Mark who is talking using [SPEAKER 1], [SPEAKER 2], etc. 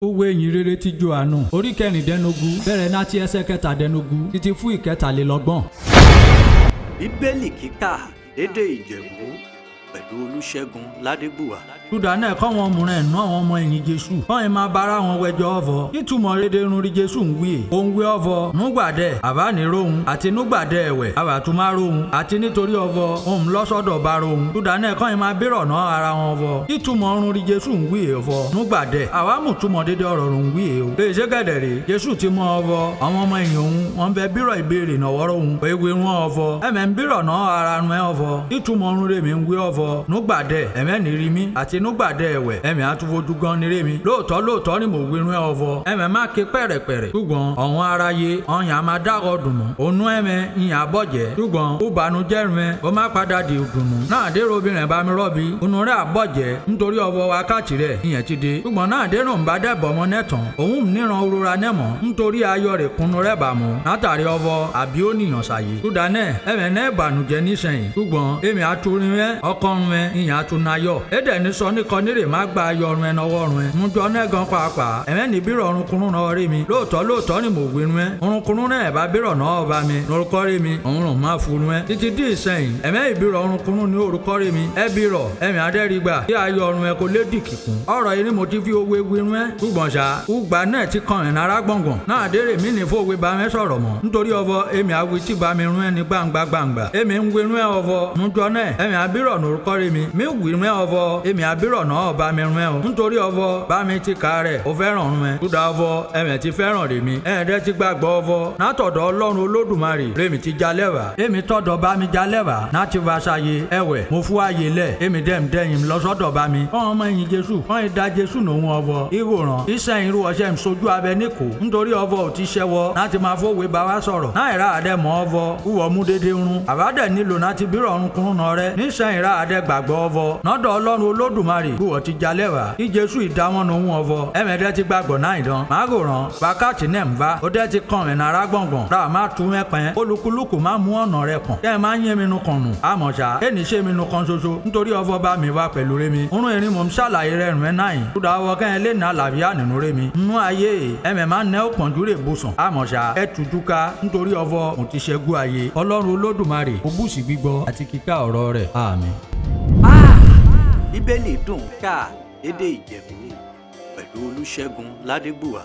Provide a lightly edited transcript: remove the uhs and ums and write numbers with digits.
[SPEAKER 1] Òwe ìyìn rere ti Jòhánù orí kẹrìndínlógún bẹ̀rẹ̀ láti ẹsẹ̀ kẹtàdínlógún títí fún ìkẹtàlélọ́gbọ̀n.
[SPEAKER 2] Bíbélì kíkà lédè Ìjẹ̀bú pẹ̀lú Olúṣẹ́gun Ládégbùwà.
[SPEAKER 1] Júdà náà kọ́ wọn múra ẹ̀ ná àwọn ọmọ ẹ̀yìn Jésù. Kọ́ ẹ̀ máa bára wọn wẹjọ ọ̀fọ̀. Nítumọ̀ rédè irun rí Jésù ń wí. Ó ń wí ọ̀fọ̀ núgbàdẹ̀ àbániróhun àti núgbàdẹ̀ ẹ̀wẹ̀ àbàtúmáróhun àti nítorí ọ̀fọ̀ òun lọ́sọ̀dọ̀ bá rohun. Júdà náà kọ́ ẹ̀ máa bírọ̀ ná ara wọn ọ̀fọ̀. Nítumọ̀ ọ̀run rí Jésù ń wí ọ̀fọ̀ núgbàdẹ̀ àwa mùtúmọ̀ dédé ọ̀rọ̀ ń wí o. Lè ṣe gẹ̀dẹ̀ rè Jésù ti mọ ọ̀fọ̀ àwọn ọmọ ẹ̀yìn òun wọn fẹ́ bírọ̀ ìbéèrè nọ̀wọ́rọ̀ òun. Ewé wọn ọ̀fọ̀ ẹ̀mẹ̀ ń bírọ̀ ná ara run ẹ̀ ọ̀fọ̀. Nítumọ̀ ọ̀run rèmi ń wí ọ̀fọ̀ núgbàdẹ̀ ẹ̀mẹ́ ní rí mi àti núgbàdẹ ẹ̀wẹ̀ ẹ̀mí àtúfojú gan ni rémi lóòótọ́ lóòótọ́ ni mò ń wírun ẹ̀ ọ̀fọ̀ ẹ̀mẹ́ má ké pẹ̀rẹ̀pẹ̀rẹ̀ ṣùgbọ́n ọ̀hún aráyé ọ̀yàn á máa dákọ̀ dùnmọ́ ònú ẹ̀mẹ́ ìyàn àbọ̀jẹ́ ṣùgbọ́n ó banújẹ́ rẹ̀ ó má padà di ìdùnnú náà dérò obìnrin bá mi rọ́bi ònú rẹ̀ àbọ̀jẹ́ nítorí ọ̀fọ̀ wákàtí rẹ̀ ìyẹn ti dé ṣùgbọ́n náà dérò ń bá dẹ́bọ̀ ọmọ nẹ́tàn òun níran rora nẹ́mọ̀ nítorí ayọ̀ rẹ̀ kunu rẹ̀ bàmú látàrí ọ̀fọ̀ àbí ó nìyàn ṣàyè ṣùdánẹ́ ẹ̀mẹ́ náà ìbànújẹ́ nísẹ̀yìn ṣùgbọ́n èmi àtúrin rẹ̀ ọkọrun rẹ̀ ìyàn àtúnayọ̀ ẹ̀dẹ̀ ní sọ ní kọ́nírè má gba ayọ̀ ọrùn ẹ̀ nọwọ́ ọrùn ẹ̀ mújọ náà gan pàápàá ẹ̀mẹ́ ní bírọ̀ ọrùn kúrún náà rí mi lóòótọ́ lóòótọ́ ni mò ń winu ẹ̀ ọrùn kúrún náà ẹ̀ bá bírọ̀ náà ọba mi lórúkọ rí mi òun rùn má funu ẹ̀ títí dí ìsẹ̀yìn ẹ̀mẹ́ ìbírọ̀ ọrùn kúrún ní orúkọ rí mi ẹ bírọ̀ ẹ̀mí adẹ́rìgbà tí ayọ̀ ọrùn ẹ̀ kò lé dìkìkún ọ̀rọ̀ yìí ni mo ti fi owó winu ẹ̀ ṣùgbọ́n ṣá ùgbà náà ti kan ẹ̀ nára gbọ̀ngbọ̀n náà dérè mí ní fòwe bá mi sọ̀rọ̀ mọ́ nítorí ọvọ èmi awi tí bá mi rún ẹ ní gbangba gbangba èmi ń winu ẹ ọvọ mújọ náà ẹ̀mí abírọ̀ lórúkọ rí mi mi winu ẹ ọvọ èmi abírọ̀ náà ọba mi rún ẹ o nítorí ọvọ bá mi ti ka rẹ̀ ó fẹ́ràn rún ẹ kúdà ọvọ ẹ̀mẹ̀ ti fẹ́ràn rèmi ẹ̀ẹ́dẹ́ ti gbàgbọ́ ọvọ látọ̀dọ̀ ọlọ́run olódùmarè rèmi ti jalẹ́wà èmi tọ̀dọ̀ bá mi jalẹ́wà láti wá sáyé ẹ̀wẹ̀ mo fún ààyè lẹ̀ èmi dẹ́m dẹ́yìn lọ́sọ̀dọ̀ bá mi kọ́ ọmọ ẹ̀yìn jésù kọ́ ìdá jésù nòun ọvọ ìwòrán iṣẹ́ irú ọṣẹ ń sojú abẹ níkò nítorí ọvọ ò ti ṣẹwọ láti máa fowó bá wa sọ̀rọ̀ náà ìrà àdẹ mọ́ ọvọ wúwọ́ mú dédé run àbádẹ nílò láti bírọ̀ ọ̀run kúrún náà rẹ níṣẹ́ ìrà àdẹ gbàgbọ́ ọvọ nọ́dọ̀ ọlọ́run olódùmarè wúwọ́ ti jalẹ́wà kí jésù ìdáwọn òun ọvọ ẹ̀mẹ̀dẹ́ ti gbàgbọ́ náà ìdán màgòrán wákàtí náà ń bá ó dẹ́ ti kàn mí nára gbọ̀ngbọ̀n rà má tu mẹ́pẹ́ olúkúlùkù má mú ọ̀nà rẹ kàn kẹ́ ẹ má yín mi nu kàn nù àmọ̀ṣá ẹnì ṣe mi nu kan ṣoṣo nítorí ọvọ bá mi wá pẹ̀lú rémi òrùn erin mò ń ṣàlàyé rẹ̀ rìn náà yìí kúdà ọwọ́ kẹ́ ẹ lè nà àlàáfíà nínú rémi nínú ayé ẹ̀mẹ̀ má nẹ́ òpọ̀njú rè bùsùn àmọ̀ṣá ẹ tùjú ká nítorí ọvọ mo ti ṣẹ́gun ayé ọlọ́run olódùmarè ó bùsì gbígbọ́ àti kíkà ọ̀rọ̀ rẹ̀ àmín.
[SPEAKER 2] Bíbélì dùn kà lédè Ìjẹ̀bú pẹ̀lú Olúṣẹ́gun Ládégbùwà.